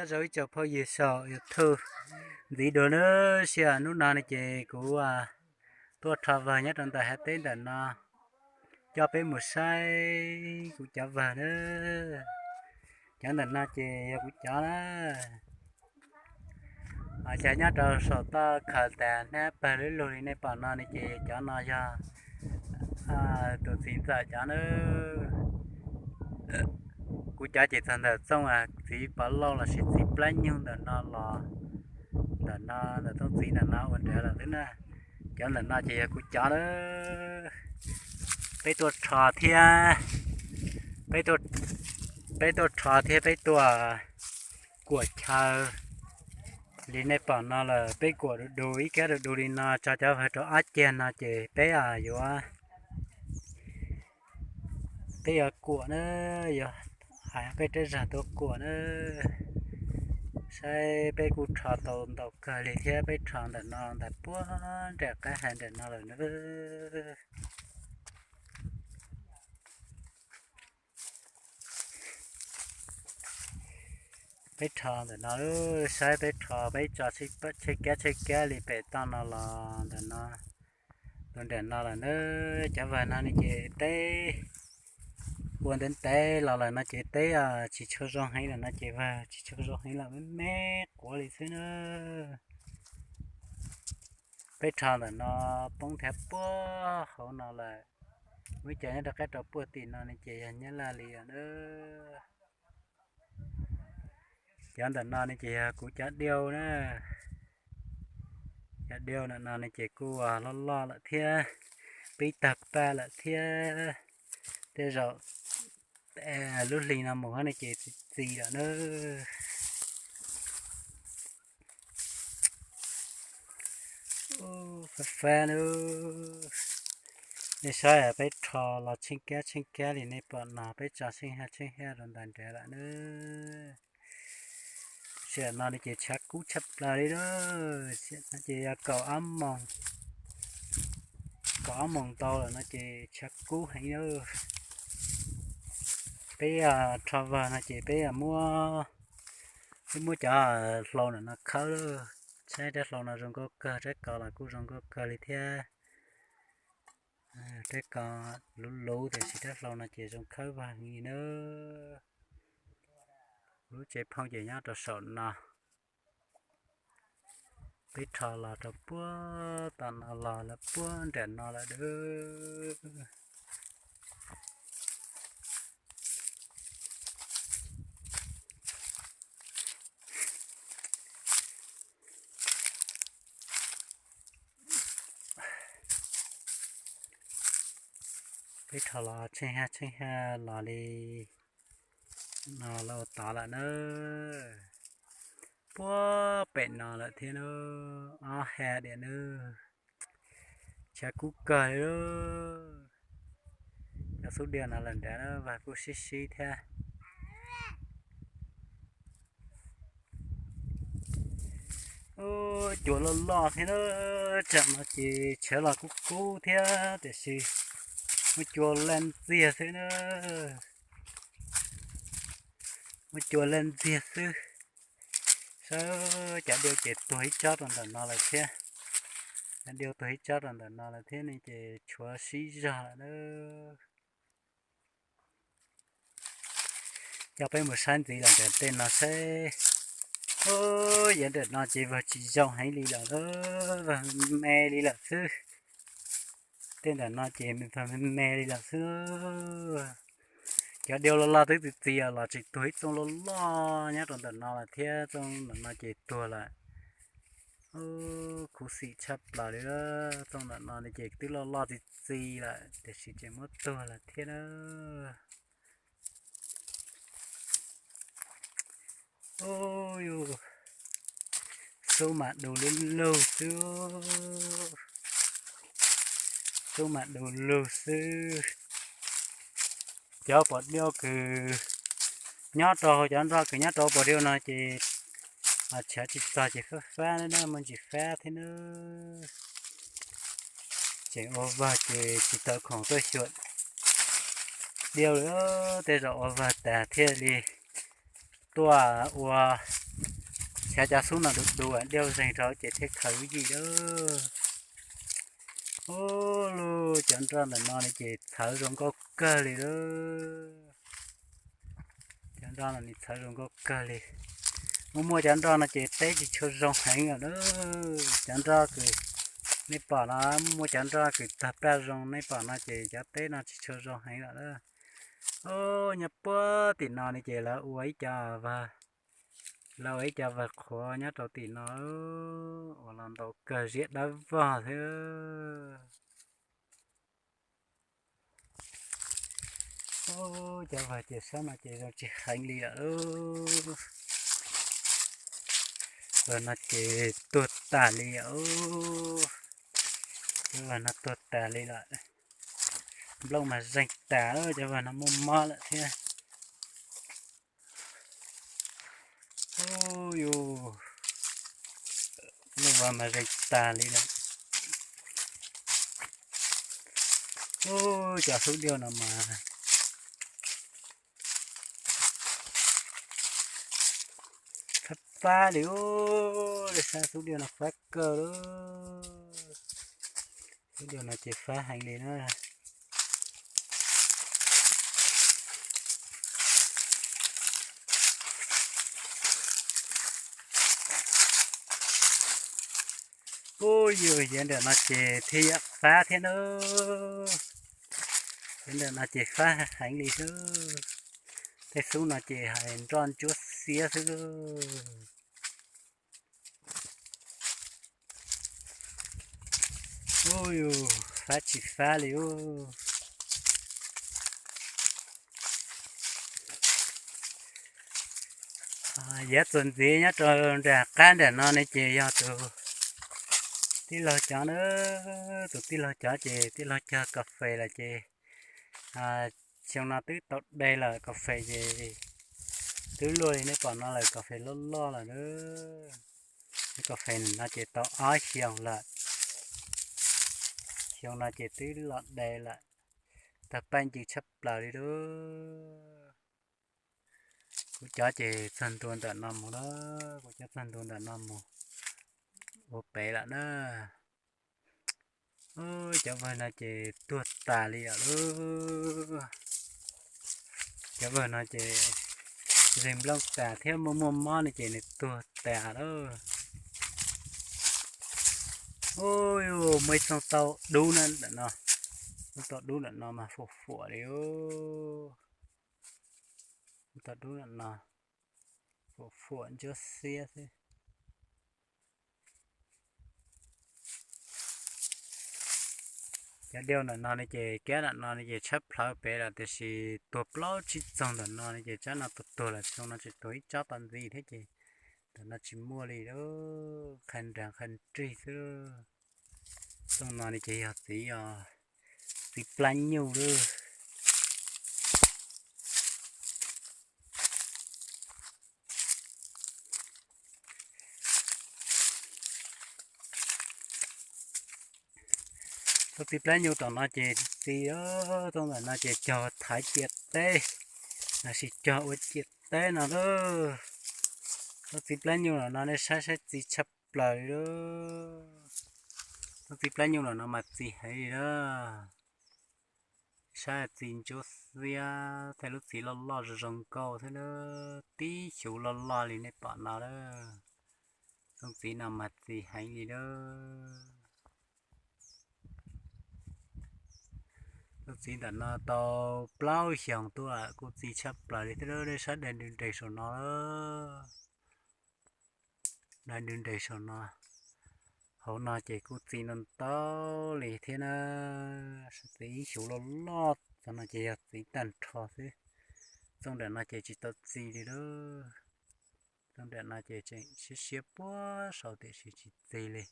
Nyob zoo ib tsoom phooj ywg saum YouTube ntxiv dua na, sij hawm hnub no ne ces kuv tuaj rho vawg nyob rau ntawm hav teb ntawm no, coj peb mus saib kuv cov vawg na. Cov ntawm no ces yog kuv cov na. Ces nyob rau saum toj khaws tas hnab pawg lug lug li nej pom no ne ces cov no yog tus txiv ntxawm cov na. Kuv cov ces txog ntawm txooj txiv pov lauj lossis txiv plab nyuj ntawm no los, ntawm no ntawm txooj txiv ntawm no ua nrad lawm xwb na. Cov ntawm no ces yog kuv cov na. Peb tuaj rho thiab, peb tuaj rho thiab peb tuaj kuam chaw li nej pom no lawm. Peb kuam du du ib kab du du li no tso cov vawg rau ob cag no ces peb yuav, peb yuav kuam na, yuav hais peb rab zag tuaj kuam na. Saib peb kuj rho tau ntau kawg li thiab, peb rho ntawm no ntawm puag nram qab hav ntawm no lawm na. Peb rho ntawm no, saib peb rho peb tso tsheej kab tsheej kab li pem toj no los ntawm no, los nram no lawm na. Cov vawg no ne ces teb ua ntev ntev los lawm no ces teb tsis tshua zoo heev lawm no ces vawg tsis tshua zoo heev lawm, me me quav li xwb na. Peb rho ntawm no poob nrhiav puag hauv no lawm, muaj ib co nyob rov qab rau puag tim no ne ces yog Nyab Laj li os na. Cov ntawm no ne ces yog kuv cov diau na. Cov diau ntawm no ne ces kuj loj loj lawm thiab, pib tawg paj lawm thiab. Tej zaum lub hli no mus ne ces txi txiv lawm na. Fab fab na. Nej saib peb rho los tsheej kab tsheej kab li nej pom no, peb tso tsheej haj tsheej haj rau ntawm nrad lawm na. Sij hawm no ne ces tshav kub tshaj plaws li lawm, ces yog kaum ob moos, kaum ob moos ntau lawm no ces tshav kub heev lawm. Peb rho vawg no ces peb muab, peb muab cov hlau ntawm no khawb, saib rab hlau no zoo nkauj kawg, rab ko los kuj zoo nkauj kawg li thiab. Rab ko luv luv tiam sis rab hlau no ces zoo khawb vag li na. Kuv lub tsev phooj ces nyob rau saum no. Peb rho los rau puag tom no los lawm puag nram no lawm dab. Peb rho los tsheej haj tsheej haj los li no los tod lawm na. Puag pem no lawm thiab na, ob ha diam na. Tshav kub kawg li. Cov xub diav no lawm nrad na, vag kuj sib sib thiab. Cua loj loj thiab na, tsam no ces tshav los kub kub thiab tiam sis muaj cua laj ntxiag xwb na. Muaj cua laj ntxiag xwb. Saib cov diau ces tuag ib tsob rau ntawm no lawm thiab. Cov diau tuag ib tsob rau ntawm no lawm thiab ne ces tshuav sib zog lawm na. Coj peb mus saib ntxiv los ntawm tej no seb. Yav ntawm no ces vag tsis zoo heev li lawm, vag me li lawm xwb. Tej ntawm no ces vag me me li lawm xwb. Cov diau loj loj twb txi txias los tseem tuag ib txooj loj loj nyob rau ntawm no lawm thiab, txooj ntawm no ces tuag lawm. Khuv xim tshaj plaws li, txooj ntawm no ces twb loj loj txi txi lawm tiam sis tseem muab tuag lawm thiab na. Xub mas du lug lug xwb, xub mas du lug xwb. Cov pos diau kws nyob rau hauv, cov nroj kws nyob rau pos diau no ces tshav tsis txog ces fab fab na, muaj ntsis fab thiab na. Tseem ua vag ces tsis tau khoom tuaj xyuas diau li, tej zaum ua vag tas thiaj li tuaj ua Chav cov xub no du du diaj zeeg rau ces thiaj khaws lub yim lawm. Ub, lub cov nroj ntawm no ne ces txhawv zoo nkauj kawg li lawm. Cov nroj no nws txhawv zoo nkauj kawg li. Muaj muaj cov nroj no ces teb tsis tshua zoo heev lawm na. Cov nroj kws nej pom no, muaj cov nroj kws tawg plaj zoo nej pom no ces cov teb no tsis tshua zoo heev lawm na. Ub, nyob puag tim no ne ces lawv ua ib co, lawv ua ib co vawg qhuav nyob rau tim no uas los ntau kawg, ziab dawb vog xwb. Ub, cov vawg ces sab no ces zoo tsis heev li lawm. Vawg no ces tuag tas li os. Cov vawg no tuag tas li lawm. Nplooj mas zeeg tas lawm, cov vawg no muaj mob lawm thiab. Ub yus, lub vawg mas zeeg tas li lawm. Ub, cov xub diaj no mas fab fab li ub, lub sab xub diaj no fab kawg li. Xub diaj no ces fab heev li na. Ub yus, yav nram no ces thiaj fab thiab na. Yav nram no ces fab heev li xwb. Tej xub no ces hais nroj ntsuab xiab xwb. Ub yus, fab tsis fab li ub. Yav txuas ntxiv nyob rau nram qab nram no ne ces yog tus tij laug cov na, tus tij laug cov ces tij laug cog kas fes lawm ces xyoo no twb tau de lawm, kas fes ces twb luaj li nej pom no lawm, kas fes loj loj lawm na. Kas fes no ces tau ob xyoos lawm, xyoo no ces twb los de lawm, tawg paj ncw tshaj plaws li lub. Kuv cov ces txog ntua ntawm no mus lawm, kuv cov txog ntua ntawm no mus ua pem lawm na. Cov vawg no ces tuag tas li lawm. Cov vawg no ces zeeg nplooj tas thiab muaj muaj mob no ces nws tuag tas lawm. Ub, muaj ib txooj tauj dub na ntawm no, txooj tauj dub ntawm no mas fuam fuam li. Tauj dub ntawm no fuam fuam ntsuab xiab xwb. Cov diaj ntawm no ne ces kab ntawm no ne ces tshab plhawv pem lawm tiam sis tuag plaub tsib txoog ntawm no ne ces tsab no tuag tuag lawm, xyoo no tseem tuag ib tsob tom ntxiv thiab ces ntawm no tsis muaj li, qha nrag qha nrig xwb. Txooj no ne ces yog txiv, txiv plab nyuj lawm. Txooj txiv plab nyuj tom no ces txiv, txooj ntawm no ces cog thaiv ciam teb, los sis cog ua ciam teb no lawm. Txooj txiv plab nyuj no nej saib saib txi tshaj plaws li lawm. Txooj txiv plab nyuj no mas txi heev li lawm. Saib txi ntsuab xiab, tej lub txiv loj loj zoo zoo nkauj thiab na, tib xyuv loj loj li nej pom no lawm. Txooj txiv no mas txi heev li lawm. Txooj txiv ntawm no tau plaub xyoos tuaj kuj txi tshaj plaws li thiab, nej saib dai nreg nreg saum no, dai nreg nreg saum no. Hauv no ces kuj txi ntau ntau li thiab na. Txiv ib xyuv loj loj, txooj no ces yog txiv tag nrho xwb. Txooj nram no ces tsis tau txi li lawm. Txooj nram no ces tseem siab siab puag saud tiam sis tsis txi li.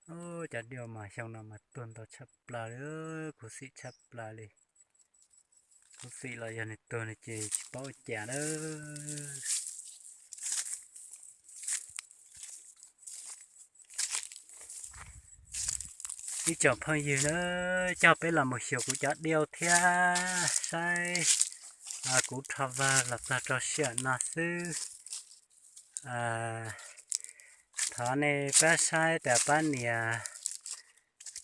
Cov diaj mas xyoo no mas tuag ntau tshaj plaws li, khuv xim tshaj plaws li. Khuv xim los yog nws tuag no ces tsis paub ua cas lawm. Ib tsoom phooj ywg na, coj peb los mus xyuas kuv cov diaj thiab saib Kuv rho vag los txog rau sij hawm no xwb. Thov nej pab saib tas pab nias,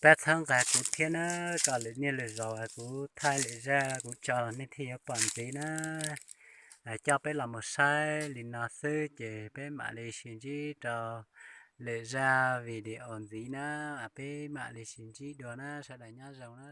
pab txhawb nqa kuv thiab na, kom lwm niaj lwm zaus kuv thaij lwm zaj kuv tso los nej thiaj yuav pom ntxiv na. Coj peb los mus saib li no xwb ces peb mam li sib ntsib rau lwm zaj video ntxiv na. Peb mam li sib ntsib dua na, sawv daws nyob zoo na.